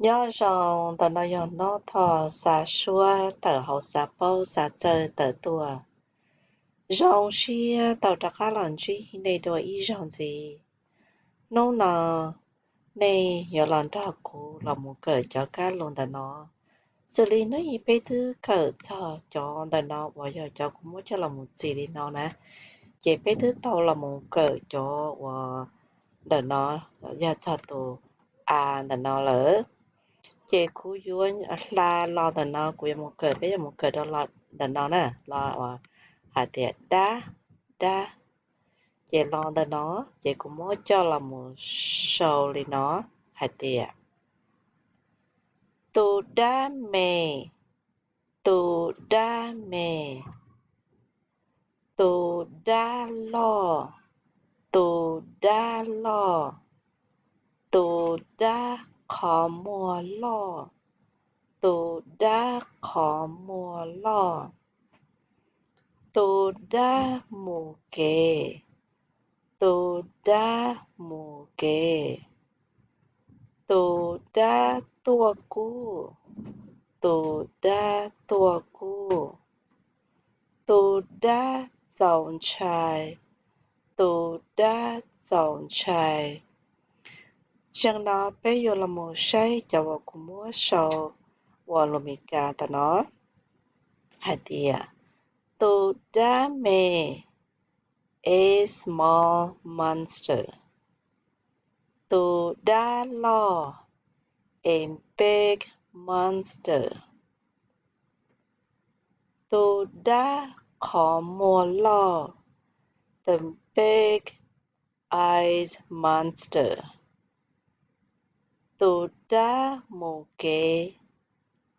Nyob zoo, ntawm no yog Nob Thoj xa suab tawm hauv xav paub xav txawj tawm tuaj. Zoo siab tau rov qab los ntsib nej dua ib zaug ntxiv. Hnub no nej yuav los nrog kuv los mus kawm cov kab lus ntawm no. Xws li hnub i peb twb kawm txog cov ntawm no uas yog cov kuv muab coj los mus txis li no na, ces peb twb tau los mus kawm cov uas ntawm no yog txog tus a ntawm no lawm. Ces kuv yuav hla los ntawm no, kuv yuav mus kawm, peb yuav mus kawm rau los ntawm no na, los uas hais tias dab, dab. Ces los ntawm no, ces kuv muab coj los mus sau li no hais tias tus dab me, tus dab me, tus dab loj, tus dab loj, tus dab qhov muag loj, tus dab qhov muag loj, tus dab mus kev, tus dab mus kev, tus dab tuaj kub, tus dab tuaj kub, tus dab txaus ntshai, tus dab txaus ntshai. Zeem no peb yuav los mus saib cov uas kuv muab sau ua lus Meskas tam no hais tias tus dab me, a small monster. Tus dab loj, a big monster. Tus dab qhov muag loj, the big eyes monster. Tus dab mus kev,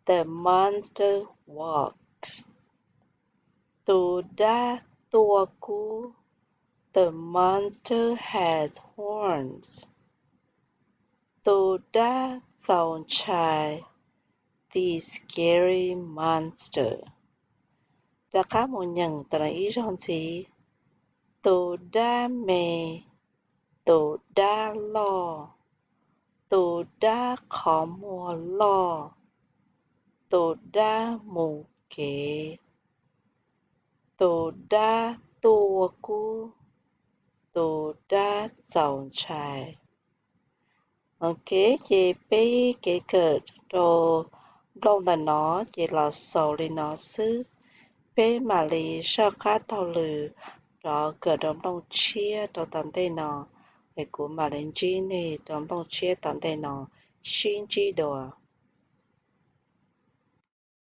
the monster walks. Tus dab tuaj kub, the monster has horns. Tus dab txaus ntshai, the scary monster. Rov qab mus nyeem tam no ib zaug ntxiv. Tus dab me, tus dab loj, tus dab qhov muag loj, tus dab mus kev, tus dab tuaj kub, tus dab txaus ntshai. Ok, ces peb kev kawm rau nplooj ntawm no ces los xaus li no xwb. Peb mam li soj qab taug lw rov kawm rau nplooj tshiab rau tom ntej no, es kuv mam li ntsib nej rau nplooj tshiab tom ntej no. Sib ntsib dua.